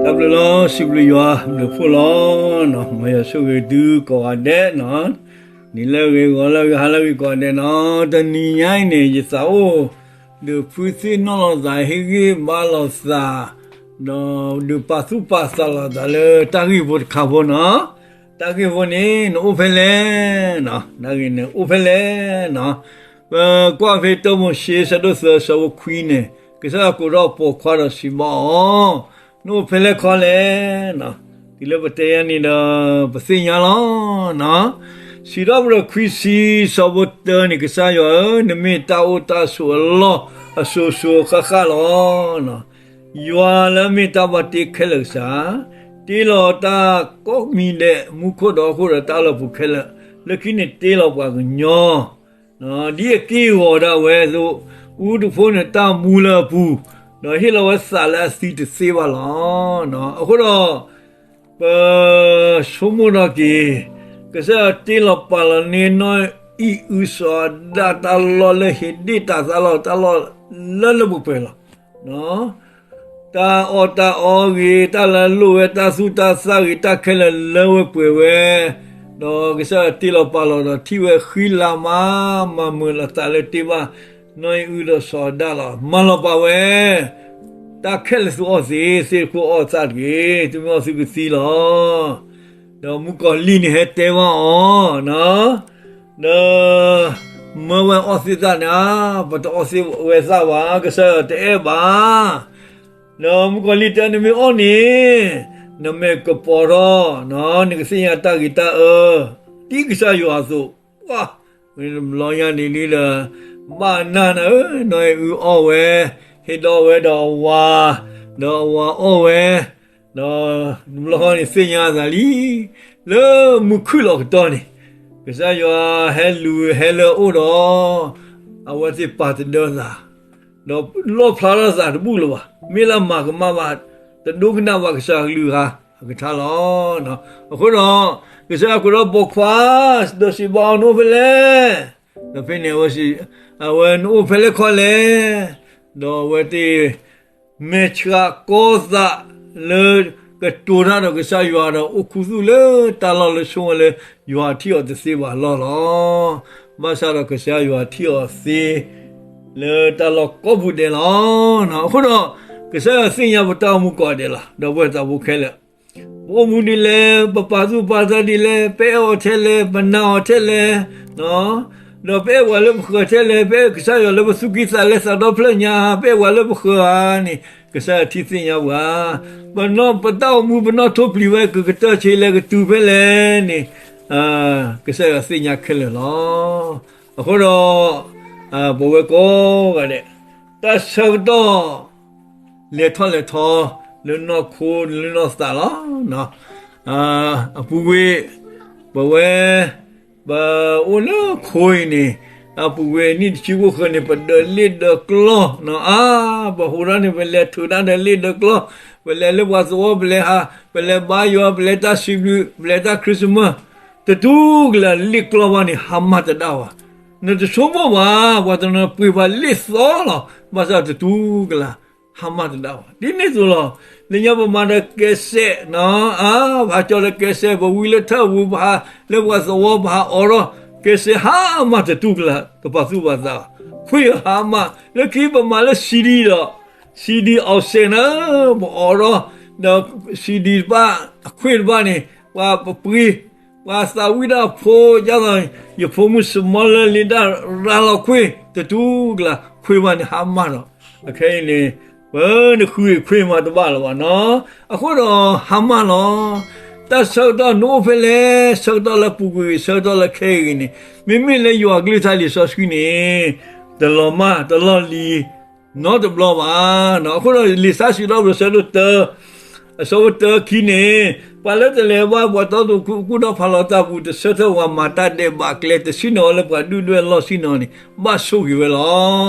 တၢ်ဘျုးလီၤ, စံးဘျုးယွၤဘျုးဖှိၣ်လီၤ. မ်ယွၤဆိၣ်ဂ့ၤသုကိးဂၤဒဲးနီၤ, နံၤလၢအဂ့ၤ ဂီၤလၢအဂ့ၤ ဟါလၢအဂ့ၤကိးဂၤဒဲးနီၤ. တနံၤညါအံၤန့ၣ် ယသးအိၣ်ဒုးဖုသ့ၣ်နီၣ်လိာ်သး ဟ့ၣ်ဂံၢ်ဘါလိာ်သး ဒီးဒုးပာ်သူၣ်ပာ်သးလိာ်သးလၢတၢ်ဂ့ၢ်ဖိတခါဖိနီၤ. တၢ်ဂ့ၢ်ဖိန့ၣ် နအိၣ်ဖဲလဲၣ်, တၢ်ဂ့ၢ်န့ၣ်အိၣ်ဖဲလဲၣ်နီၤ. ပကွၢ်ဖဲတၢမိၤၡ့ ဆၢဒိၣ်သၢ ဆၢဖိခွံန့ၣ် ကစၢ်ယွၤကိးထီၣ်ပိာ်ခွါဒီးစံးဘၣ်အီၤ, နအိၣ်ဖဲလဲၣ်ခီလဲၣ်. တုၤလၢပတဲယၤန့ၣ်ဒီး ပသ့ၣ်ညါလီၤ. စံးထီၣ်ပတြၢၤခွံဆံ ဆၢဖိတၢန့ၣ် ကစၢ်ယွၤဧၢ, နမ့ၢ်တၢ်အိၣ်တၢ်ဆိးအလီၢ် အစိၤစိၤဃၣ်ဃၣ်လီၤ. ယွၤလၢအမ့ၢ်တၢ်ဘၣ်တ့ခဲလၢာ်ကစၢ်, တ့လီၤတၢ်ကိးမံၤဒဲး မူခိၣ်ဒီးဟီၣ်ခိၣ်ဒီးတၢ်လီၢ်ပူၤခဲလၢာ်, လၢခံန့ၣ်တ့လီၤပှၤကညီ ဒ်အက့ၢ်အဂီၤဒၣ်ဝဲအသိး, အူတဖိန့ၣ်တၢ်မူလၢအပူၤ, ဒီးဟ့ၣ်လီၤဝဲသးလၢအသံတသ့ဘၣ်လီၤ. အဃိဒီး ပဆိကမိၣ်ထီၣ်က့ၤ, ကစၢ်ယွၤတ့လီၤပာ်လီၤန့ၢ်နီၢ်အံၣ်အုစီၤအၤဒၣ် တၢ်လီၢ်လၢဟ့းဒ့ၣ်တၤသၣ်လီၤ တၢ်လီၢ်လၢလၢပှဲၤပှဲၤလီၤ. တၢ်အီၣ်တၢ်အီဂ့ၤ, တၢ်လၢအလိၣ်ဝဲ, တၢ်သူၣ်တၢ်သၣ်ဂ့ၤ, တၢ်ခဲလၢာ်လၢဝဲပှဲၤဝဲ, ဒီးကစၢ်ယွၤတ့လီၤပာ်လီၤဒီး ထံၣ်ဝဲဃံလၤမး, မၤမုာ်လီၤသးလၢတ့ဘၣ်နီၢ်အံၣ်အုဒီးစီၤအၤဒၣ်လီၤ. မၤလီၤပာ်ဝဲ တၢ်ခဲလၢာ်သူအီၣ်သ့, သ့ၣ်တခိၣ်အီၣ်သးတဂ့ၤ, သုမ့ၢ်အီၣ်သုကသံလီၤ. ဒီးမုၣ်ကီၤလံၢ်န့ၣ်ဟဲတဲဘၣ်အီၤ, ဒီးမၢဝဲအီၣ်သ့ၣ်သၣ်န့ၣ်, ပတအီၣ်သ့ၣ်ဝဲသၣ်ဘၣ်, ကစၢ်ယွၤတအဲၣ်ဘၣ်. ဒီးမုၣ်ကီၤလံၢ်တဲ နမ့ၢ်အီၣ်န့ၣ်, နမဲာ်ကပီၤထီၣ်, နကသ့ၣ်ညါတၢ်ဂ့ၤတၢ်အၢ, ဒ်ကစၢ်ယွၤအသိး, ပှၤ, ဝဲတဘျီညါန့ၣ်ဒီး, ဘၣ်နၢ်နၤဧၢ, နီၢ်အံၣ်အုအီၣ်ဝဲ, ဟ့ၣ်ဒီးဝဲဒီးအဝၤ, ဒီးအဝၤအီၣ်ဝဲ, ဒီးတဘျီဃီန့ၣ်သ့ၣ်ညါအသးလံ, လၢမုၢ်ခုၣ်လီၤကတီၢ်န့ၣ်, ကစၢ်ယွၤဟဲလူၤဟဲလၢအအိၣ်ဒီး, အဝဲသ့ၣ်ပာ်တဒၢသး ဒီးလီၣ်ဖျါထီၣ်သးတဘူၣ်လၢၤဘၣ်, မ့ၢ်လၢအမၤကမၣ်ဘၣ်, တဒိကနၣ်ဘၣ်ကစၢ်အကလုၢ်အကထါလီၤ. အဃိဒီး, ကစၢ်ယွၤကိးထီၣ်ပိာ်ခွါ, ဒီးစံးဘၣ်အီၤ နအိၣ်ဖဲလဲၣ်, ဒီးဖဲန့ၣ်, အဝဲနအိၣ်ဖဲလဲၣ်ခီလဲၣ်, ဒီးအဝဲသ့ၣ် မဲာ်ဆှးကီသးလၢကတိၤတၢ်ဒီးကစၢ်ယွၤဒီး အိၣ်ခူသူၣ်လၢတၢ်လီၢ်လၢဆိဝဲလၢယွၤထံၣ်အီၤတသ့ဘၣ်လီၢ်လီၤ. ဘၣ်ဆၣ်ဒီးကစၢ်ယွၤထံၣ်အီၤသ့ လၢတၢ်လီၢ်ကိးပူၤဒဲးလီၤ. အဃိဒီး, ကစၢ်ယွၤသ့ၣ်ညါပတၢ်အိၣ်မူကိးဂၤဒဲးလီၤ. ဒီပုၢ်ဝဲၢ်သးဘိခဲလၢာ်, ပအိၣ်မူဒ်လဲၣ်, ပပာ်သူၣ်ပာ်သးဒ်လဲၣ်, ပအဲၣ်အီၤထဲလဲၣ်, ပနာ်အီၤထဲလဲၣ်, ဒီးပအဲၣ်ပှၤလၢပဃၢၤထဲလဲၣ်, ပအဲၣ်ကစၢ်ယွၤလၢပသူၣ်ကံၢ်သးလဲ သးဒီဖျၢၣ်ညါ, ပအဲၣ်ပှၤလၢပဃၢၤဧါန့ၣ်, ကစၢ်ယွၤထံၣ်သ့ၣ်ညါပှၤ. ပနီၢ်ပတၢ်အိၣ်မူ ပနီၢ်ထိၣ်ပျံၤဝဲ ကကတၢၢ်ဆံးလဲၣ် ကတုၤဖဲလဲၣ်န့ၣ်, ကစၢ်ယွၤသ့ၣ်ညါခဲလၢာ်လီၤ. အဃိဒီး, ပဝဲကိးဂၤဒဲး, တၢ်ဆၢကတီၢ် လဲၤထီၣ်လဲၤထီ လၢနီၢ်ခိလၢနီၢ်သးလီၤ. အပူၤကွံာ်, ပဝဲ, ပအိၣ်လၢခိအံၤန့ၣ်, အပူၤကွံာ်နံၣ်တဆံဃိဃၢၤန့ၣ် ပဒၢးလ့ၣ်ဒၢးကျီၢ်အါ, ပဟိးထီၣ်န့ၣ် ပလဲၤထုးတၢ်ဒၢးလ့ၣ်ဒၢးကျီၢ်, ပလဲၤလၢပှၤသဝီ ပလဲၤဟး, ပလဲၤဘါယွၤ ပလဲၤတၢ်စံးဘျုး ပလဲၤတၢ် Christmas, တတူၢ်ကလာ်လ့ၣ်ကျီၢ်ဘၣ်န့ၣ် ဟါမၢ်တဒၣ်ဘၣ်. နတဆိကမိၣ်ဘၣ်, ပှၤတနီၤပှ့ၤပှၤလ့ၣ်သီလီၤ, ဘၣ်ဆၣ်တတူၢ်ကလာ် ဟါမၢ်တဒၣ်ဘၣ်. ဒ်န့ၣ်အသိးလီၤ. လၢညါပမၤဒီးကဲစဲး, အါ, ပဟးကၠီလၢကဲစဲး, ပဝံလၢထၢၣ်ပူၤ, ပဟးလၢပှၤသဝီ ပဟးအိးထီၣ်, ကဲစဲးဟါမၢ်တတူၢ်ကလာ် တပာ်သူၣ်ပာ်သး, ခွံၣ်ဟါမၢ်, လၢခံပမၤလၢ CD ဒီး, CD အီၣ်စဲးန့ၣ်, ပအိးထီၣ်, ဒီး CD တဖၣ်, အခွံၣ်တဖၣ်န့ၣ်, ပှၤပပှ့ၤ, ပှၤသးဝံၣ်တၢ်ဖိ, ဒ်သိး, ယဖိမုၣ်စမီလၢလံဒၣ်ရၤလီၤခွံၣ်, တတူၢ်ကလာ် ခွံၣ်ဘၣ်န့ၣ် ဟါမၢ်ဒီး, အခဲအံၤန့ၣ်, ပနဃုခွံၣ်မးတဘၣ်လၢၤဘၣ်နီၤ. အဃိဒီးဟါမၢ်လီၤ. တၢ်ဆၢကတီၢ်နအိၣ်ဖဲလဲၣ်, ဆၢကတီၢ်လၢပူၤကွံာ် ဆၢကတီၢ်လၢခဲအံၤန့ၣ်, မ့မ့ၢ်လၢယွၤအကလုၢ်ကထါလံာ်စီဆှံန့ၣ်, တလီၤမၢ်တလီၢ်လံၤ နီတဘျီဘၣ်. အဃိဒီးလံာ်စံးထီၣ်ပတြၢၤ ဆၢဒိၣ်တၢ, အဆၢဖိတၢခံန့ၣ်, ပှၤလၢတလဲၤဘၣ်ပှၤတီသူၣ်ကိၢ်ဒီးဖးလီၤတၢ်ပူၤ, တဆၢထၢၣ်ပှၤမၤတၢ်ဒဲးဘးအကျဲ, တဆံၣ်နီၤအီၤလၢပှၤဒုၣ်ဒွဲၣ်အလီၢ်ဆံၣ်နီၤန့ၣ်, ဘၣ်ဆိၣ်ဂ့ၤဝဲလီ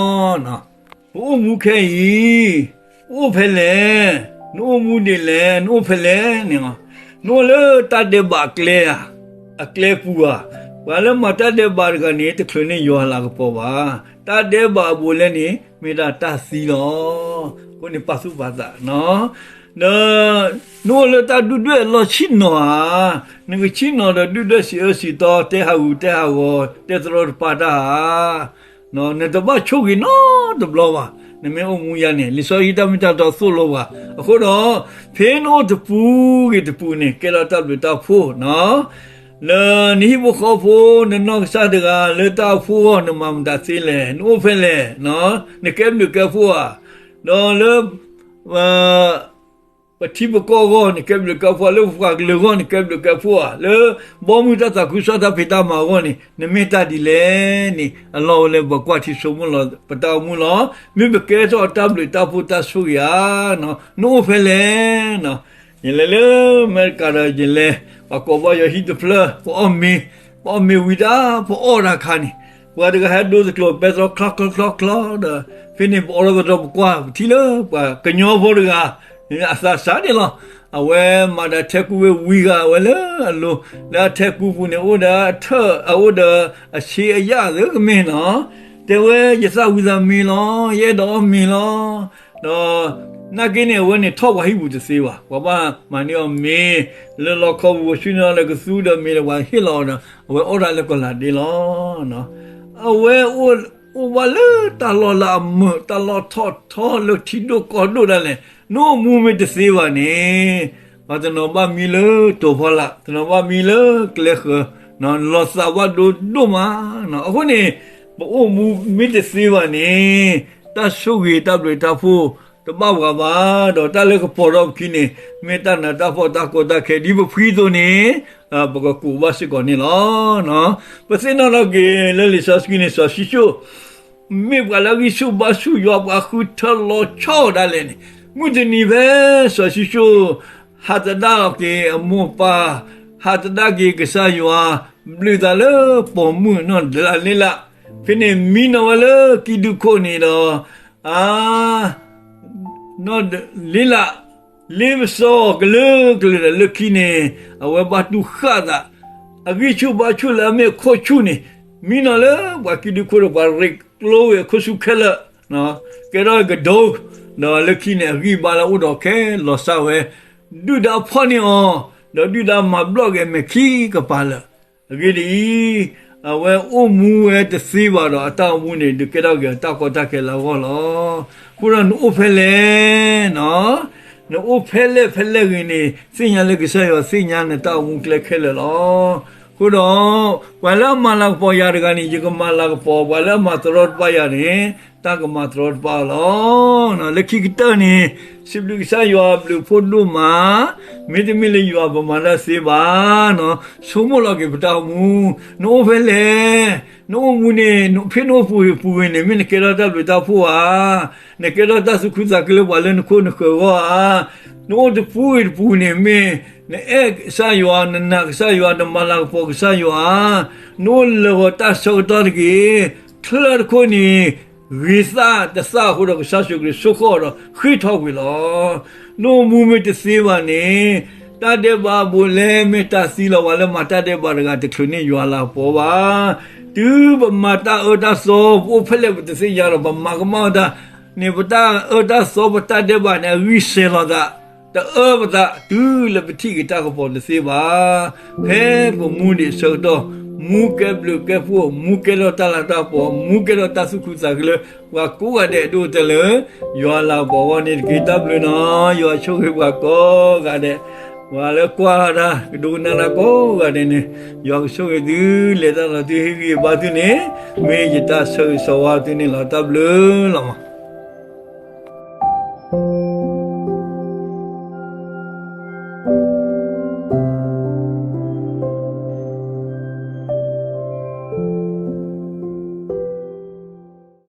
ၤ. ပအိၣ်မူခဲအံၤ, ပအိၣ်ဖဲလဲၣ်, နအိၣ်မူဒ်လဲၣ်, နအိၣ်ဖဲလဲၣ်န့ၣ်, နအိၣ်လၢတၢ်ဒဲးဘးအကျဲဧါ, အကျဲပူၤဧါ. ပှၤလၢမၤတၢ်ဒဲးဘးတဂၤန့ၣ် တချုးန့ၢ်ယွၤအလၤကပီၤဘၣ်. တၢ်ဒဲးဘးအဘူးအလဲန့ၣ် မ့ၢ်ဒၣ်တၢ်သံလီၤ. အဃိန့ၣ်ပာ်သူၣ်ပာ်သးနီၤ. ဒီး နအိၣ်လၢတၢ်ဒုၣ်ဒွဲၣ်အလီၢ်ဆံးနီၤဧါ, နကဆံးနီၤဒီးဒုၣ်ဒွဲၣ်စံးအၢစံးသီ တဲဟးဂူာ်တဲဟးဂီၤ တဲသရီတပါတၢ်ဧါ, နတဘၣ်ဆိၣ်ဂ့ၤနီတဘျီဘၣ်. နမ့ၢ်အိၣ်မူယၤန့ၣ် လံာ်စီဆှံတၢ်မ့ၢ်တၢ်တီသိၣ်လိပှၤ. အဃိဒီး ဖဲနအိၣ်တပူၤဂ့ၤတပူၤန့ၣ် ကဲထီၣ်တၢ်ဘျုးတၢ်ဖှိၣ်နီၤ လၢနဟံၣ်ဖိဃီဖိ နနီၢ်ကစၢ်တဂၤ လၢတၢ်အိၣ်ဖှိၣ်အဂီၢ် နမၤမတၤသ့လဲၣ်, နအိၣ်ဖဲလဲၣ်, နကဲဘျုးကဲဖှိၣ်ဧါ, ဒီးလၢ ပထံပကီၢ်အဂီၢ် နကဲဘျုးကဲဖှိၣ်ဧါ, လၢပပှၤကလုာ်အဂီၢ် နကဲဘျုးကဲဖှိၣ်ဧါ, လၢဘီမုၢ်တၢ်သးခုကစီၣ်တၢ်ဖံးတၢ်မၤအဂီၢ်န့ၣ် နမ့ၢ်တၢ်ဒ်လဲၣ်န့ၣ် အလီၢ်အိၣ်လၢ ပကွၢ်ထံဆိကမိၣ်လီၤပတၢ်အိၣ်မူလီၤ. မ့ၢ်ပကဲထီၣ်တၢ်ဘျုးတၢ်ဖှိၣ်တၢ်ဆိၣ်ဂ့ၤဧါ, နအိၣ်ဖဲလဲၣ် ယလဲၤလၢအမဲရကၤဒီး ယလဲၤ ပှၤကိးဘၣ်ယီၤဟံၣ်တဖျၢၣ် ပအီၣ်မ့ၤ, ပအီၣ်မ့ၤဝံၤတၢ် ပအီၣ်တၢ်အခါန့ၣ် ပှၤတဂၤဟဲဒိသကျိၤ ပဲတြီချီချီချီချီဒီး ဖဲန့ၣ်ပအိးထီၣ်သတြီၤ ပကွၢ်ပထံၣ်လၢပှၤကညီဖိတဂၤ အသးစၢ်န့ၣ်လီၤ. အဝဲမၤဒီးထဲကူဝဲဝံၤဂၤ အဝဲလၢအလိၤ လၢအထဲကူပူၤန့ၣ် အိၣ်ဒီးအထၢၣ် အအိၣ်ဒီးအဆ့အယၣ်သ့ကမ့ၢ်နီၤ, တဲဝဲ ယသၣ်ဝံသးမ့ၤလီၤ, ယအဲၣ်ဒိးအီၣ်မ့ၤလီၤ. ဒီးနာ်က့န့ၣ် အဝဲန့ၣ်ထီၣ်ပှၤဟံၣ်ပူၤတသ့ဘၣ်. ပှၤဘၣ်မၤန့ၢ်အီၤမ့ၤ လၢလီခီပူၤ ပဆူန့ၢ်အီၤလၢကသူဒီးမ့ၤဒီး ပှၤဟ့ၣ်လီၤအီၤဒီး အဝဲအီၣ်ဒၣ်လၢကီၢ်လၤဒ့လီၤ. အဝဲအိၣ်ဘၣ်လၢတၢ်လီၢ်လၢအမုာ် တၢ်လီၢ်ထီၣ်ထီလၢထံဒိၣ်ကီၢ်ဒိၣ်ဒၣ်လဲာ်, နအိၣ်မူမ့ၢ်တသ့ဘၣ်န့ၣ် ပှၤတနီၤဘၣ်မံလၢတိာ်ဖီလာ်, တနီၤဘၣ်မံလၢကျဲဃၢၤ, လီၤသးဘၣ်ဒိဒိၣ်မး. အဃိန့ၣ် ပအိၣ်မူမ့ၢ်တသ့ဘၣ်န့ၣ် တၢ်ဆိၣ်ဂ့ၤတၢ်ဘျုးတၢ်ဖှိၣ်တဘၣ်ပှၤဘၣ်, ဒီးတၢ်လၢကပီၤထီၣ်ပခံန့ၣ် မ့ၢ်တၢ်နးတၢ်ဖှီၣ်တၢ်ကီတၢ်ခဲ ဒ်ပဖှံသိးန့ၣ် ပကကူးဘၣ်စ့ၢ်ကီးန့ၣ်လီၤ. ပသ့ၣ်နီၣ်ထီၣ်က့ၤလၢလံာ်စီဆှံန့ၣ် စီၤၡံၣ်ၡိၣ် မ့ၢ်ပှၤလၢအဂံၢ်ဆူၣ်ဘါဆူၣ် ယွၤပှၤဃုထၢလီၤဆီဒၣ်လဲာ်န့ၣ်, မုၢ်တနံၤဖဲစီၤၡံၣ်ၡိၣ် ဟးသဒၣ်က့ၤအမိၢ်အပၢ်, ဟးသဒၣ်က့ၤကစၢ်ယွၤ, ဘျုးသးလၢပိာ်မုၣ်နီၢ်ဒလ့လး, ဖဲန့ၣ်မံနီၤဝဲလၢကံဒုခိၣ်န့ၣ်ဒီး အ နီၢ်ဒလ့လး လ့ပစီအီၤကလုာ်ကလုာ်ဒီး လၢခံန့ၣ် အဝဲဘၣ်တူၢ်ဃၣ်သး, အဂံၢ်ဆူၣ်ဘါဆူၣ်လၢအမ့ၢ်အခိၣ်ဆူၣ်န့ၣ် မံနီၤလၢပှၤကံဒုခိၣ်ဒီး ပှၤရ့ကျိဝဲအခိၣ်ဆူၣ်ခဲလၢာ်, ကဲထီၣ်ကဒိ, ဒီးလၢခံန့ၣ် အဂံၢ်ဘါလၢအအိၣ်ဒီးခဲလီၤစၢ်ဝဲ, ဒုၣ်ဒါဖီၣ်န့ၢ်အီၤ, ဒီးဒုၣ်ဒါမၤဘျီၣ်က့ၤအမဲာ်ခံကပၤလၢာ်. အဂ့ၢ်ဒ်အံၤ, အဝဲအိၣ်မူဝဲတသ့ဘၣ်ဒီး အတၢ်အိၣ်မူန့ၣ် ဒုးကဲထီၣ်က့ၤအတၢ်ကီတၢ်ခဲလၢအဂီၢ်လီၤ. အဃိဒီးနအိၣ်ဖဲလဲၣ်, နအိၣ်ဖဲလဲၣ်ဖဲလဲၣ်ဂ့ၤန့ၣ် သ့ၣ်ညါလၢကစၢ်ယွၤသ့ၣ်ညါနတၢ်အိၣ်မူကျဲခဲလၢာ်လီၤ. အဃိဒီး ပှၤလၢအမၤလၤကပီၤယၤတဂၤန့ၣ် ယကမၤလၤကပီၤ, ပှၤလၢအမၤတရီတပါယၤန့ၣ် တၢ်ကမၤတရီတပါလီၤ. လၢခံကတၢၢ်န့ၣ် စံးဘျုးကစၢ်ယွၤဘျုးဖှိၣ်ဒိၣ်မး, မ့တမ့ၢ်လၢယွၤပမၤတၢ်သ့ဘၣ်, ဆိကမိၣ်လီၤက့ၤပတၢ်အိၣ်မူ, နအိၣ်ဖဲလဲၣ်, နအိၣ်မူန့ၣ် ဖဲနအိၣ်ပူၤဂ့ၤတပူၤဂ့ၤန့ၣ် မ့ၢ်နကဲထီၣ်တၢ်ဘျုးတၢ်ဖှိၣ်ဧါ, နကဲထီၣ်တၢ်သူၣ်ခုသးခုလၢပှၤလၢနခိၣ်နဃၢၤအဂီၢ်ဧါ, နအိၣ်တပူၤဂ့ၤတပူၤန့ၣ် မ့ၢ်နအဲၣ်ကစၢ်ယွၤ, နနာ်ကစၢ်ယွၤ, နမၤလၤကပီၤကစၢ်ယွၤဧါ, နအိၣ်လၢာ်ဂီၤတၢ်ဆၢကတီၢ်တက့ၢ်. ချၢတခိၣ်န့ၣ် ဂ့ၤသၣ်တသၣ်အဃိဒီး ကစၢ်ယ့ၣ်ၡူးခရံာ်ဆိၣ်ဃီၣ်ဒီးဃ့ၢ်ထီၣ်ကွံာ်လီၤ. နအိၣ်မူမ့ၢ်တသ့ဘၣ်န့ၣ် တၢ်ဒဲးဘးအဘူးအလဲမ့ၢ်တၢ်သံလီၤ. ပှၤလၢမၤတၢ်ဒဲးဘးတဂၤ တချုးန့ၢ်ယွၤလၤကပီၤဘၣ်. တုၤပမၤတၢ်အၢတၢ်သီ ပအိၣ်ဖဲလဲၣ်ပတသ့ၣ်ညါဒီး ပမၤကမၣ်တၢ်န့ၣ် ပတၢ်အၢတၢ်သီ ပတၢ်ဒဲးဘးန့ၣ် အဂံၢ်စဲၤလီၤသး တအၢပသး တုၤလၢပထံၣ်က့ၤတၢ်ကပီၤတသ့ဘၣ်. ဖဲပမူဒံးအဆၢကတီၢ် မူကဲဘျုးကဲဖှိၣ်, မူကဲထီၣ်တၢ်လၤတၢ်ကပီၤ, မူကဲထီၣ်တၢ်သူၣ်ခုသးခုလၢ ပှၤကိးဂၤဒဲးအဒိအတဲာ်လၢ ယွၤလၤကပီၤအဂီၢ်န့ၣ်တက့ၢ်. တၢ်ဘျုးနီၤ, ယွၤဆိၣ်ဂ့ၤပှၤကိးဂၤဒဲး, ပှၤလၢကွၢ်တၢ် ကဒိကနၣ်တၢ်ကိးဂၤဒဲးန့ၣ် ယွၤကဆိၣ်ဂ့ၤသု, လဲၤတၢ်လီၤသု, ဟ့ၣ်ဂံၢ်ဟ့ၣ်ဘါသုန့ၣ် မ့ၢ်ယတၢ်ဆၢဂ့ၤဆၢဝါသုန့ၣ်လီၤ. တၢ်ဘျုးလီၤမး.